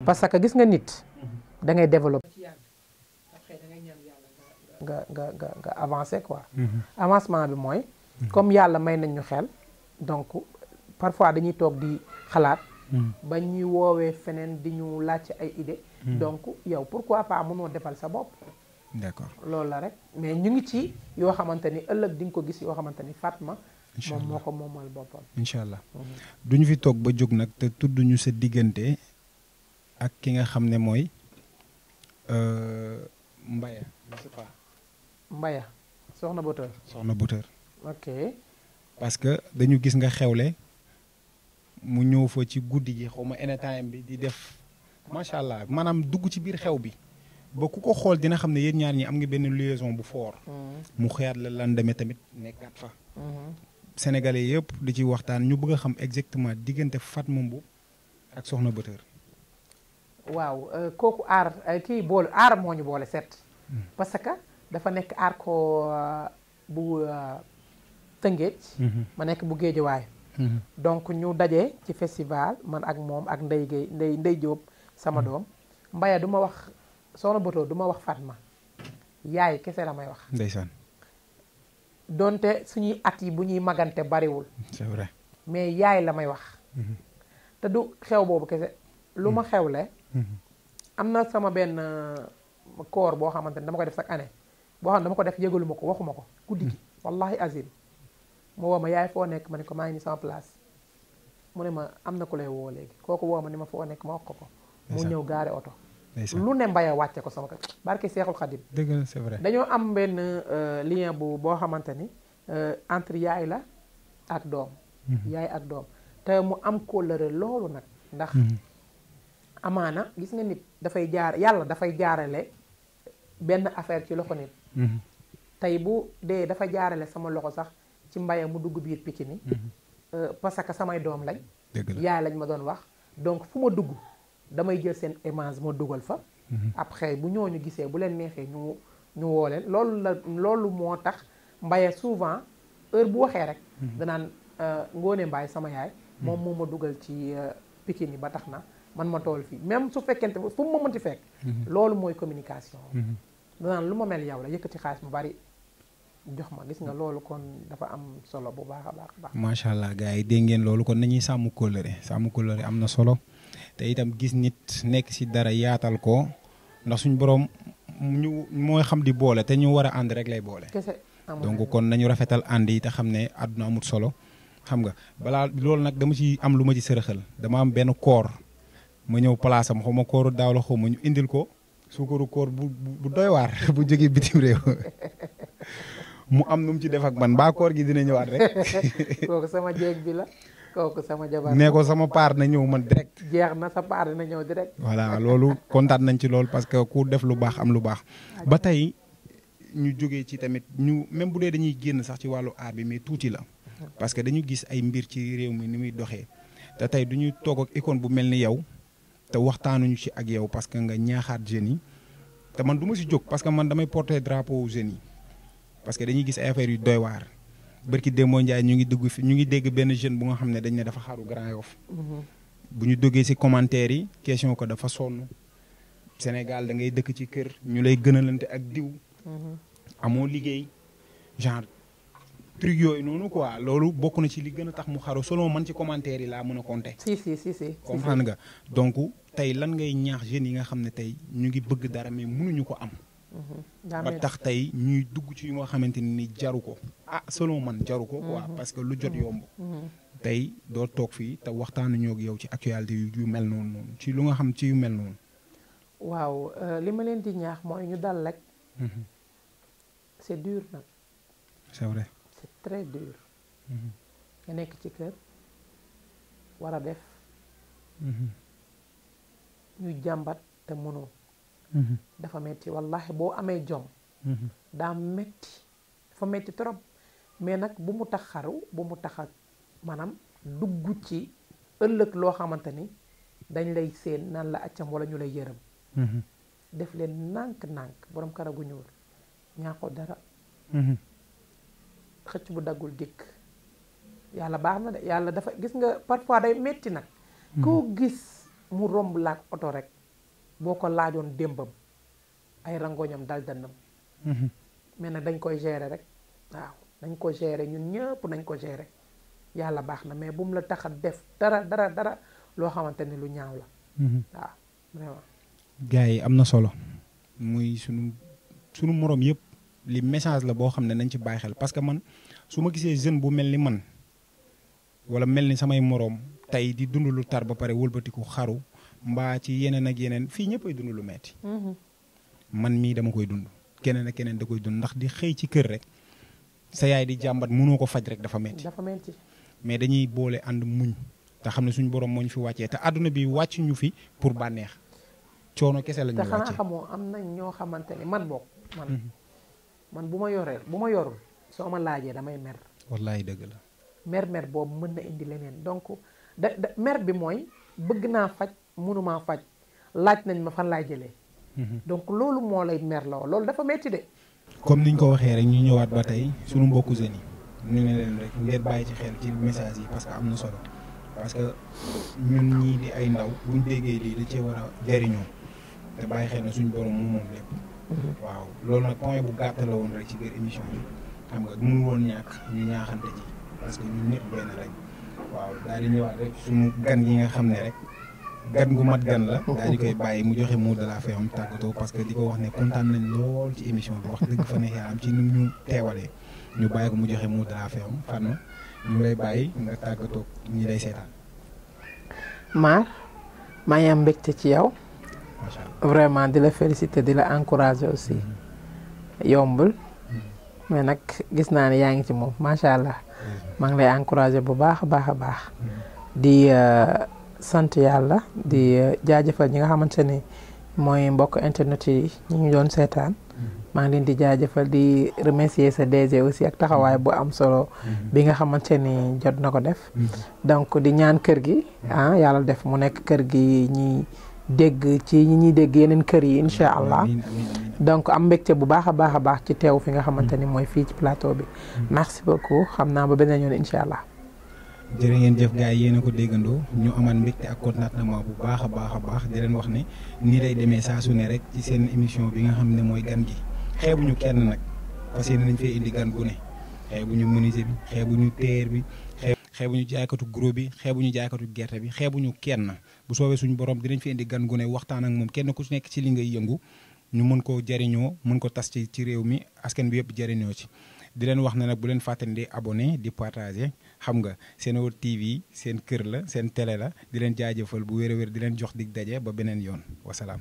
parce que gis nga nit da ngay développer ci yàgg après da ngay ñaan yàlla nga avancer quoi. avancement bi mooy comme yàlla may nañ ñu xel donc parfois dañuy toog di xalaat ba ñuy woowee feneen di ñu laaj ay idée donc yow pourquoi pas mënoo defal sa bopp. d'accord loolu la rek mais ñu ngi ci yoo xamante ni ëllëg di nga ko gis yoo xamante ni Fatma moom moo ko moomal boppam. incha allah duñu fi toog ba jóg nag te tudd ñu sa diggante ak ki nga xam ne mooy Mbaye je sais pas. Mbaye soxna Boteur. soxna Boteur. ok. parce que dañu gis nga xewle mu ñëw fa ci guddi gi xaw ma anytime bi di def macha allah maanaam dugg ci biir xew bi ba ku ko xool dina xam ne yéen ñaar ñi am nga benn liaison bu fort. mu xëyaat la lan demee tamit nekkaat fa. Sénégalais yëpp di ci waxtaan ñu bëgg a xam exactement diggante Fatma Mboup ak soxna Boteur. waaw kooku aar kii boole aar moo ñu boole set. parce que dafa nekk aar ko bu Tëngéej. ma nekk bu Géejawaay. donc ñu daje ci festival man ak moom ak Ndey Gueye Ndey Jóob sama doom. Mbaye du ma wax soxna Boteur du ma wax Fatma yaay kese la may wax. ndeysaan. donte suñuy at yi bu ñuy magante bariwul. c'est vrai. mais yaay la may wax. te du xew boobu kese lu ma xewle. am na sama benn koor boo xamante ni dama ko def chaque année boo xam ne dama ko def yëgalu ma ko waxuma ko guddi gi wallahi azim mu woo ma yaay foo nekk ma ne ko maa ngi ni sama place mu ne ma am na ku lay woo léegi kooku woo ma ni ma foo nekk ma wax ko mu ñëw gaare oto lu ne Mbaye wàcce ko sama kër barke Seexul Xadim dëgg la c'est vrai. dañoo am benn lien boo xamante ni entre yaay la ak doom yaay ak doom te mu am kóllëre loolu nag ndax amaana gis nga nit dafay yàlla dafay jaarale benn affaire ci loxo nit tey bu dee dafa jaarale sama loxo sax ci Mbaye mu dugg biir Pikine parce que samay doom lañ yaay lañ ma doon wax donc fu ma dugg damay jël seen image ma dugal fa après bu ñooñu gisee bu leen neexee ñu woo leen loolu moo tax Mbaye souvent heure bu waxee rek danaan Ngoné Mbaye sama yaay moom moo ma dugal ci Pikine ba tax na man ma tool fii même su fekkente fu mu ma mënti fekk loolu mooy communication danaan lu ma mel yow la yëkkati xaalis mu bari jox ma gis nga loolu kon dafa am solo bu baax a baax macha allah gars yi dégg ngeen loolu kon nañuy sàmm kóllëre am na solo te itam gis nit nekk ci dara yaatal ko ndax suñu borom ñu mooy xam di boole te ñu war a ànd rek lay boole donc kon nañu rafetal ànd yi te xam ne àdduna amut solo xam nga balaa loolu nag dama ci am lu ma ci sërëxal dama am benn koor ma ñëw place am xaw ma kooru daaw la xaw ma ñu indil ko suukaru koor bu doy waar bu jógee bitim réew mu am nu mu ci def ak man mbaa koor gi dina ñëwaat rek. kooku sama jéeg bi la kooku sama jabar nee ko sama paar na ñëw man direct. jeex na sa paar dina ñëw direct. voilà loolu kontaan nañ ci loolu parce que ku def lu baax am lu baax. ba tey ñu jógee ci tamit ñu même bu dee dañuy génn sax ci wàllu aar bi mais tuuti la. parce que dañu gis ay mbir ci réew mi ni muy doxee te tey du ñu toog ak icône bu mel ni yow. te waxtaanuñu ci ak yow parce que nga ñaaxaat jeunes yi te man du ma si jóg parce que man damay porter drapeau jeunes yi parce que dañuy gis ay affaires yu doy waar barki Demba Ndiaye ñu ngi dégg benn jeune bu nga xam ne dañ ne dafa xaru Grand Yoff bu ñu duggee si commentaire yi question ko dafa sonn Sénégal da ngay dëkk ci kër ñu lay gënalante ak diw amoo liggéey genre truc yooyu noonu quoi loolu bokk na ci li gën a tax mu xaru selon man ci commentaire yi laa mën a compter. si comprendre nga donc tey lan ngay ñaax jeunes yi nga xam ne tey ñu ngi bëgg dara mais mënuñu ko am. ba tax tey ñuy dugg ci yu nga xamante ni jaru ko. selon man jaru ko quoi parce que lu jot yomb. tey doo toog fii te waxtaanuñoo ak yow ci actualité yu mel noonu ci lu nga xam ci yu mel noonu. waaw li ma leen di ñaax mooy ñu dal rek. c'est dur nag. c'est vrai. c'est très dur nga nekk ci kër war a def ñuy jàmbat te mënoo dafa metti wallahi boo amee jom daa metti dafa metti trop mais nag bu mu tax xaru bu mu tax ak maanaam dugg ci ëllëg loo xamante ni dañ lay seen naan la accam wala ñu lay yërëm def leen nànk-nànk borom karagu ñuul ñaaxoo dara xëcc bu daggul dikk yàlla baax na de yàlla dafa gis nga parfois day metti nag koo gis mu romb laak oto rek boo ko laajoon démbam ay rangoñam dal dënnam mais nag dañ koy gérer rek waaw dañ ko gérer ñun ñëpp nañ ko gérer yàlla baax na mais bu mu la tax a def dara loo xamante ni lu ñaaw la waaw vraiment gars yi am na solo muy sunu moroom yëpp li message la boo xam ne nañ ci bàyyi xel parce que man su ma gisee jeune bu mel ni man wala mel ni samay moroom tey di dund lu tar ba pare wëlbatiku xaru mbaa ci yeneen ak yeneen fii ñëpp ay dund lu metti man mii dama koy dund keneen ak keneen da koy dund ndax di xëy ci kër rek sa yaay di jàmbat mënoo ko faj rek dafa metti mais dañuy boole ànd muñ te xam ne suñu borom moo ñu fi wàccee te àdduna bi wàcc ñu fi pour bànneex coono kese la ñu wàccee te xanaa xamoo am nañ ñoo xamante ni man bokk man bu ma yorul soo ma laajee damay mer wallaay dëgg la mer boobu mën na indi leneen donc mer bi mooy bëgg naa faj mënumaa faj laaj nañ ma fan laay jëlee donc loolu moo lay mer la loolu dafa metti de comme niñ ko waxee rek ñu ñëwaat ba tey suñu mbokku jeunes yi ñu ne leen rek ngeen bàyyi ci xel ci message yi parce que am na solo parce que ñun ñii di ay ndaw buñ déggee lii da cee war a jariñoo te bàyyi xel na suñu borom moom lépp waaw loolu nag point bu gàtt la woon rek ci biir émission bi xam nga mënu woon ñàkk ñu ñaaxante ci parce que ñun ñëpp benn lañ waaw daal di ñëwaat rek suñu gan yi nga xam ne rek gan gu mat gan la daal di koy bàyyi mu joxe mot de la fin am tàggatoo parce que di ko wax ne kontaan nañ lool ci émission bi wax dëgg fa ne yàlla am ci ni ñu teewalee ñu bàyyi ko mu joxe mot de la fin am Fatma ñu ngi lay bàyyi nga tàggatoo ñi lay seetaan. maa ngi am mbégte ci yow. macha allah vraiment di la féliciter di la encourager aussi. yombul. mais nag gis naa ne yaa ngi ci moom macha allah. maa ngi lay encourager bu baax a baax. di sant yàlla di jaajëfal ñi nga xamante ne mooy mbokk internet yi ñu ngi doon seetaan. maa ngi leen di jaajëfal di remercier sa DG aussi ak taxawaay bu am solo bi nga xamante ni jot na ko def donc di ñaan kër gi yàlla def mu nekk kër gi ñi dégg ci ñi ñuy dégg yeneen kër yi incha allah donc am mbégte bu baax a baax ci teew fi nga xamante ni mooy fii ci plateau bi merci beaucoup xam naa ba beneen yoon incha allah. jërë ngeen jëf gars yi yéen a ko déggandoo ñu amaan mbégte ak contentement bu baax a baax di leen wax ne nii lay demee saa su ne rek ci seen émission bi nga xam ne mooy gan gi xeebuñu kenn nag parce que nañ fee indi gan gu ne xeebuñu menuisier bi xeebuñu tailleur bi xeebuñu jaaykatu gros bi xeebuñu jaaykatu gerte bi xeebuñu kenn bu soobee suñu borom dinañ fi indi gan gu ne waxtaan ak moom kenn ku ci nekk ci li ngay yëngu ñu mën koo jariñoo mën ko tas ci réew mi askan bi yëpp jariñoo ci di leen wax ne nag bu leen fàttali di abonné di partager xam nga Sen'Eau TV seen kër la seen télé la di leen jaajëfal bu wér a wér di leen jox dig daje ba beneen yoon wasalaam